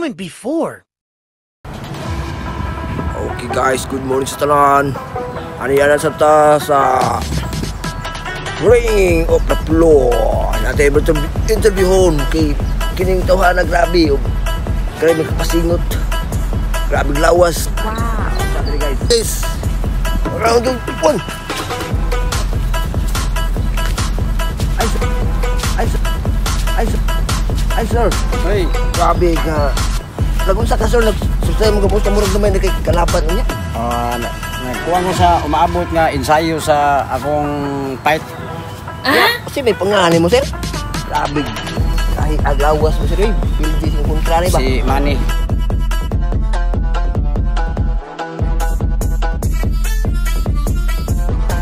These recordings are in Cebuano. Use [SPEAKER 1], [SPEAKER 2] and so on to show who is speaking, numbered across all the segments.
[SPEAKER 1] moment before.
[SPEAKER 2] Okay guys, good morning sa tanan. Ano yan sa ta sa Ring of the Floor. Natin interviewon kay kining tawhana grabe. Grabe kapasingot. Grabe lawas.
[SPEAKER 3] Wow.
[SPEAKER 2] Sabi guys. Guys, round 1. Ay, ay, ay, ay, sir.
[SPEAKER 4] Hey,
[SPEAKER 2] Grabe ka. Lagun sa ka, sir, nagsusay mo kamusta murag naman na kay kalaban niya.
[SPEAKER 4] Nagkuha ko sa umaabot nga ensayo sa akong fight.
[SPEAKER 2] Kasi may pangalan mo, sir. Grabe. Kahit agawas mo, sir. Eh, pildi sing kontra ni ba?
[SPEAKER 4] Si Manny.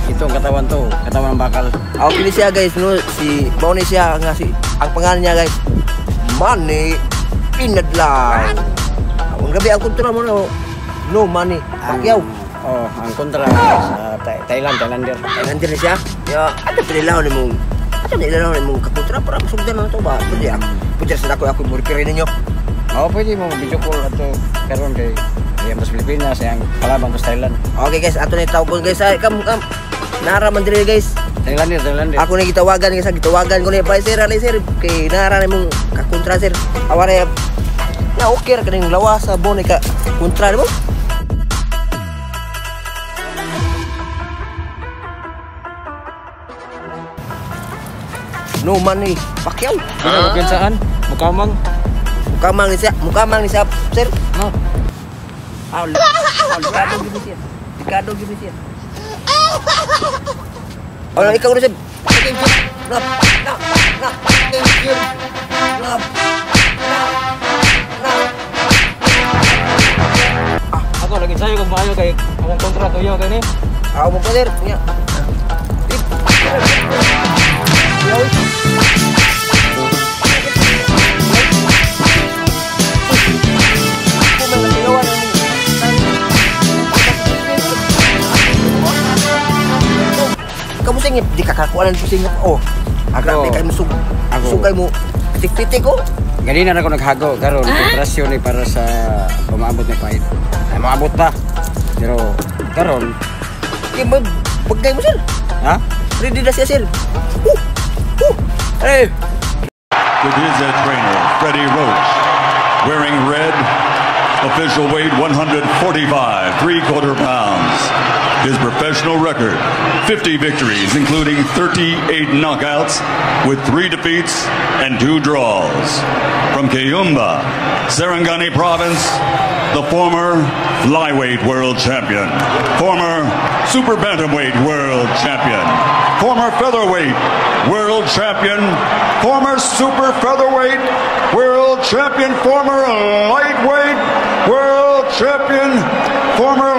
[SPEAKER 4] Ito ang katawan to, katawan ng bakal.
[SPEAKER 2] Ako kini siya, guys, no? Si Manny siya nga si ang pangalan niya, guys. Manny Pinadlaw. Ang grabe ang kontra mo, no? No Manny Pacquiao.
[SPEAKER 4] Oh, ang kontra sa Thailand, Thailander.
[SPEAKER 2] Thailander siya. Ya, ada pinilaw ni mong ada nilaw ni mong kakontra para masugdan na to ba? Pwede ah. Pwede sa ako ako mo ninyo.
[SPEAKER 4] Oo, pwede mo video call ato karon kay iya mas Pilipinas yang kalaban ko sa Thailand.
[SPEAKER 2] Okay guys, ato na tawgon guys. Ay, kam kam. Nara man diri guys.
[SPEAKER 4] Thailander, Thailander.
[SPEAKER 2] Ako na gitawagan guys, gitawagan ko ni pa sir, ali sir kay nara ni mong kakontra sir. Awara na okay ra kaning lawas sa bon ka kontra mo. No Manny Pacquiao.
[SPEAKER 4] Huh? Saan? Mukamang.
[SPEAKER 2] Mukamang ni siya, mukamang ni siya, sir.
[SPEAKER 4] No.
[SPEAKER 2] Aw, likado gid siya. Likado gid siya. Oh, ikaw na siya. Na, na, na, na, na, na.
[SPEAKER 5] Ako lagi sayo kung maayo kay akong kontra tuyo kay ni.
[SPEAKER 2] Ako mo pa, sir. Nya. Kamu sing di kakakuanan ko sing oh. Grabe kay mo sug. Sugay mo pitik-pitik ko.
[SPEAKER 4] Ganina na ako naghago karon preparasyon ni para sa umaabot na fight. Ay maabot pa. Pero karon
[SPEAKER 2] kay mo pagkay mo sir.
[SPEAKER 4] Ha?
[SPEAKER 2] Ready na siya sir. Hey.
[SPEAKER 6] With his trainer Freddie Roach wearing red, official weight 145 3/4 pounds. His professional record, 50 victories, including 38 knockouts, with 3 defeats and 2 draws. From Kayumba, Sarangani Province, the former flyweight world champion, former super bantamweight world champion, former featherweight world champion, former super featherweight world champion, former lightweight world champion, former